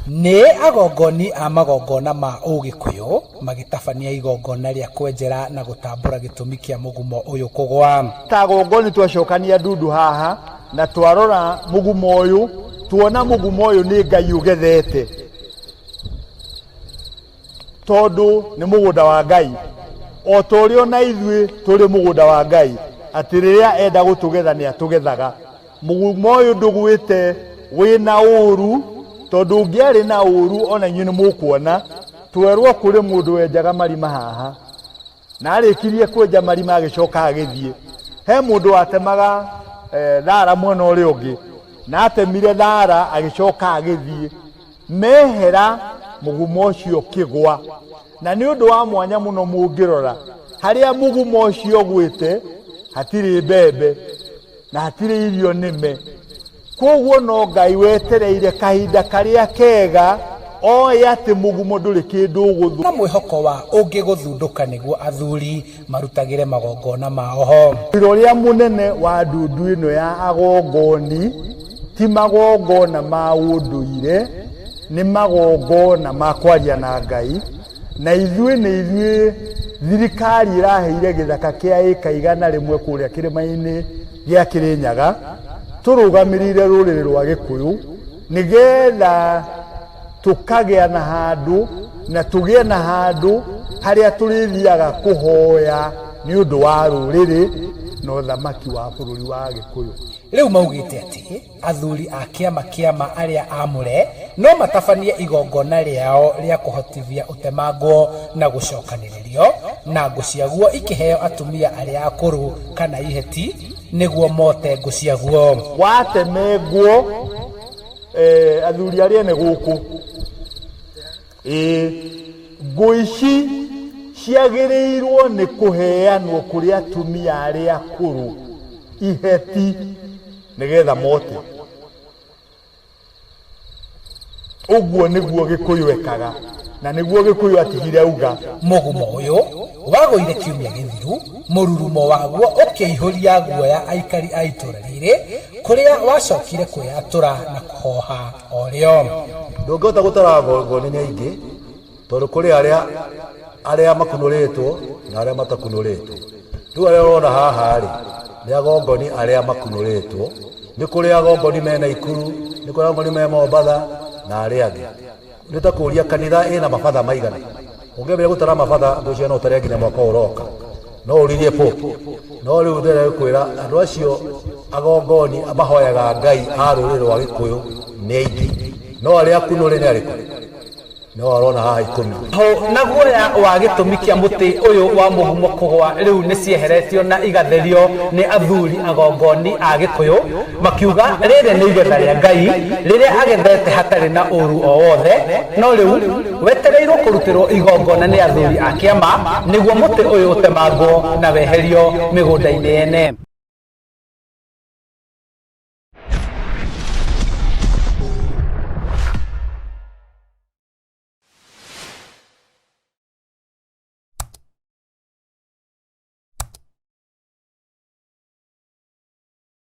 Nĩ agongoni a magongona ma Ũgĩkũyũ magĩtabania igongona rĩa kwenjera na gũtambũra gĩtũmi kĩa mũgumo ũyũ kũgwa. Ta agongoni twacokania ndundu haha na twarora mũgumo ũyũ, tuona mũgumo ũyũ nĩ Ngai ũgethete, tondũ nĩ mũgũnda wa Ngai, o ta ũrĩa ona ithuĩ tũrĩ mũgũnda wa Ngai, atĩ rĩrĩa enda gũtũgetha nĩ atũgethaga. Mũgumo ũyũ ndũgwĩte wĩna ũru, tondũ ũngĩarĩ na ũru ona inyuĩ nĩ mũkuona. Twerwo kũrĩ mũndũ wenjaga marima haha, na arĩkirie kwenja marima agĩcoka agĩthiĩ. He mũndũ watemaga thara mwena ũrĩa ũngĩ, na atemire thara agĩcoka agĩthiĩ. Mehera mũgumo ũcio ũkĩgwa. Na nĩ ũndũ wa mwanya mũno mũngĩrora harĩa mũgumo ũcio ũgwĩte, hatirĩ mbembe na hatirĩ irio nĩme. Koguo no Ngai wetereire kahinda karĩa kega oĩ atĩ mũgumo ndũrĩ kĩndũ ũgũthũ. Na mwĩhoko wa ũngĩ gũthundũka nĩguo athuri marutagĩre magongona mao ho. Wĩra ũrĩa mũnene wa ndundu ĩno ya agongoni ti magongona ma ũndũire, nĩ magongona ma kwaria na Ngai. Na ithuĩ nĩ ithuĩ thirikari ĩraheire gĩthaka kĩa ĩka 100 kũrĩa kĩrĩma-inĩ gĩa Kĩrĩnyaga, tũrũgamĩrĩire rũrĩrĩ rwa Gĩkũyũ, nĩgetha tũkagĩa na handũ na tũgĩe na handũ harĩa tũrĩthiaga kũhoya nĩ ũndũ wa rũrĩrĩ na ũthamaki wa bũrũri wa Gĩkũyũ. Rĩu maugĩte atĩ athuri a kĩama kĩama arĩa aamũre no matabanie igongona rĩao rĩa kũhotithia ũtemangwo na gũcokanĩrĩrio, na ngũ ciaguo ikĩheo atumia arĩa akũrũ kana iheti nĩguo mote ngũ ciaguo. Watemengwo athuri arĩa ene gũkũ, ĩĩ ngũ ici ciagĩrĩirwo nĩ kũheanwo kũrĩ atumia arĩa akũrũ iheti nĩgetha mote. Ũguo nĩguo Gĩkũyũ ekaga, na nĩguo Gĩkũyũ atigire auga. Mũgumo ũyũ wagũire kiumia gĩthiru, mũrurumo waguo ũkĩihũria guoya aikari a itũra rĩrĩ, kũrĩa wacokire kwĩyatũra na kũhoha o rĩo. Ndũngĩhota gũtara agongoni nĩ aingĩ, tondũ kũrĩ arĩa arĩa makunũrĩtwo na arĩa matakunũrĩtwo. Rĩu arĩa ũrona haha rĩ, nĩ agongoni arĩa makunũrĩtwo. Nĩ kũrĩ agongoni me Naikuru, nĩ kũrĩ agongoni me Mombatha na arĩa angĩ. Nĩ ta kũria kanitha ĩna mabatha maigana. Ũngĩambĩrĩria gũtara mabatha ngwĩciria no ũtare nginya mwaka ũyũ ũroka. No ũririe Pope. No rĩu ndĩrenda gũkwĩra andũ acio agongoni mahoyaga Ngai a rũrĩrĩ rwa Gĩkũyũ nĩ aingĩ. No arĩa akunũre nĩ arĩkũ? No arona haha 10. Hũ na guoya wa gĩtũmi kĩa mũtĩ ũyũ wa mũgumo kũgwa rĩu nĩ cieheretio na igatherio nĩ athuri agongoni a Gĩkũyũ, makiuga rĩrĩ nĩ igetha rĩa Ngai rĩrĩa agethete hatarĩ na ũru o wothe, no rĩu wetereirwo kũrutĩrwo igongona nĩ athuri a kĩama nĩguo mũtĩ ũyũ ũtemangwo na weherio mĩgũnda-inĩ yene.